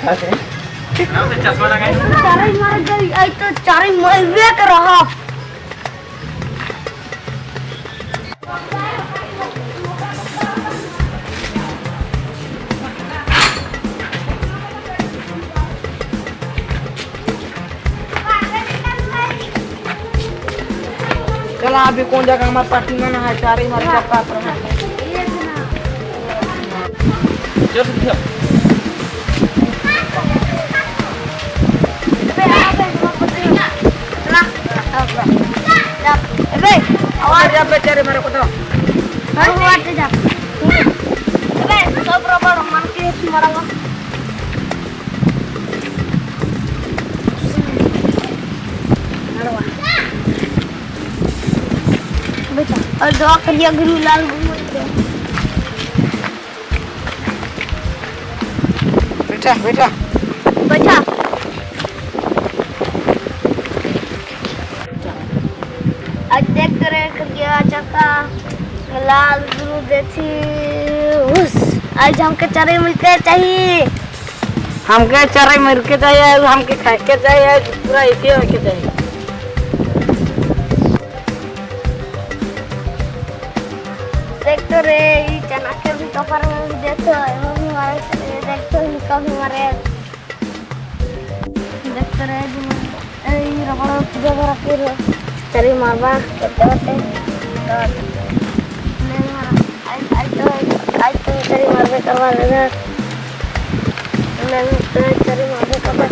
चश्मा लगाए चारे मार गई आई तो चारे मरबे कर रहा। चला अभी कौन जगह हमारे पार्टी में ना है चारे मारे का पात्र में चल चल अबे आवाज जा बेचारे मारे को तो आवाज जा अबे सब रबड़ मन के मारावा बेटा और दुआ करिए गुरु लाल गुरु बेटा बेटा बेटा आज देख करे करिया चका लाल गुरु देती उस आज हमके चरे मिलके चाहिए। हमके चरे मिलके चाहिए, हमके खाए के चाहिए, पूरा इसी होके चाहिए। देख तो रे ये चना के भी कपर में भी देखो वो भी मारे देख तो इनका भी मारे देख तो रे ये रबड़ पूजा भरा फिर चरी मारवा करते करते नहीं मारा आज तो चरी मारवे करवा देना नहीं तो चरी मारवे करवा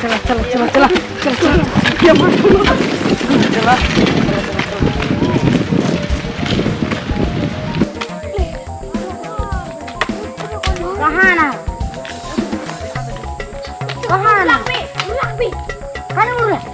चला चला चला चला चला चला चला। कहाँ ना कहाँ ना कहाँ उड़ रहा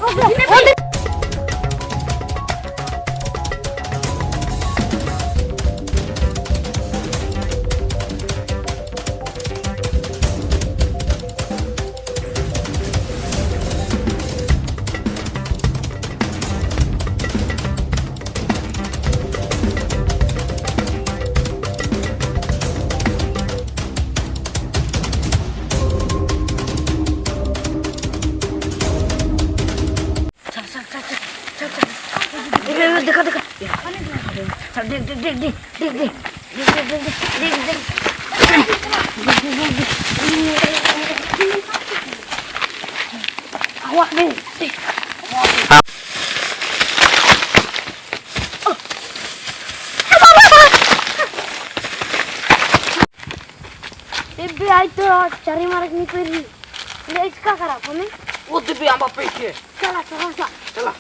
देखा देखा चल देख देख देख देख देख देख देख देख देख देख देख आवाज दे दिव्य आज तो चारी मारक नहीं पड़ी ले इसका खराब हमें वो दिव्य आंबा पीछे चला चला चला चला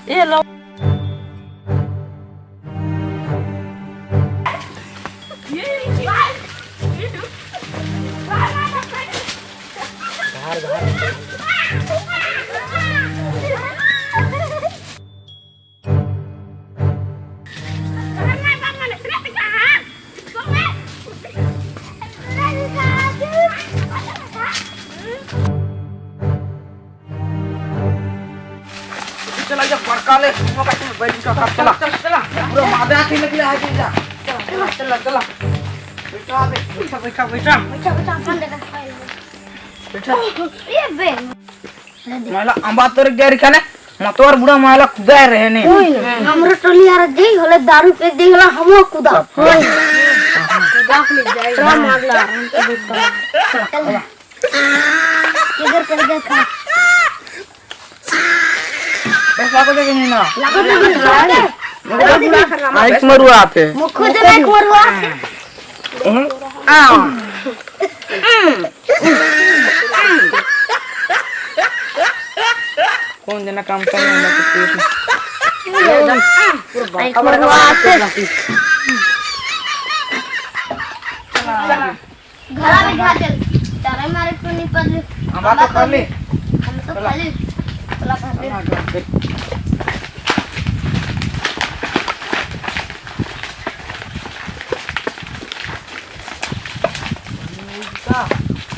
ये लो चला जा बड़का ले मौका तुम बैठ का चला चला पूरा मादा के निकले आ जा चला चला चला बैठा बैठा बैठा बैठा बैठा बैठा अपन देखा बैठा ये बे माला अंबा तोर जा रिखाने मतोर बुढ़ा माला कुदा रहे ने हमरो टोली यार दे होले दारू पे दे होला हमो कुदा होय। गाफ ले जाए चल मारला आराम से बैठ। इधर कर दे खा। बस लागो दे नहीं ना। लागो दे। आइक मरुआ आते। मुखो दे एक मरुआ। आ कौन जना काम करना है तो एक मरुआ आते। घरा में घा चल तारे मारे तो नहीं पड़ले। हम तो खा ले। हम तो खा ले। चला खा ले।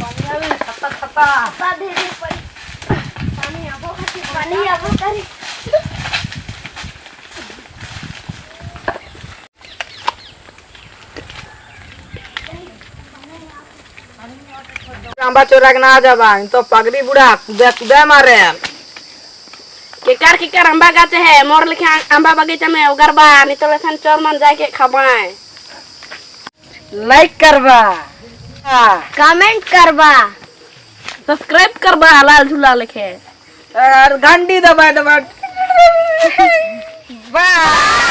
पानी आवे खता खता। पानी आबो पानी आबो करी। आंबा चोरा के ना जाबा तो पगड़ी बुढ़ा कुदा कुदा मारे। केकर केकर आंबा गाचे है मोर लिखे आंबा बगीचा में उगर बा नहीं तो लेखन चोर मन जाके खबाए। लाइक करबा, कमेंट करबा, सब्सक्राइब करबा लाल झूला लिखे और घंटी दबा दबा। बाय।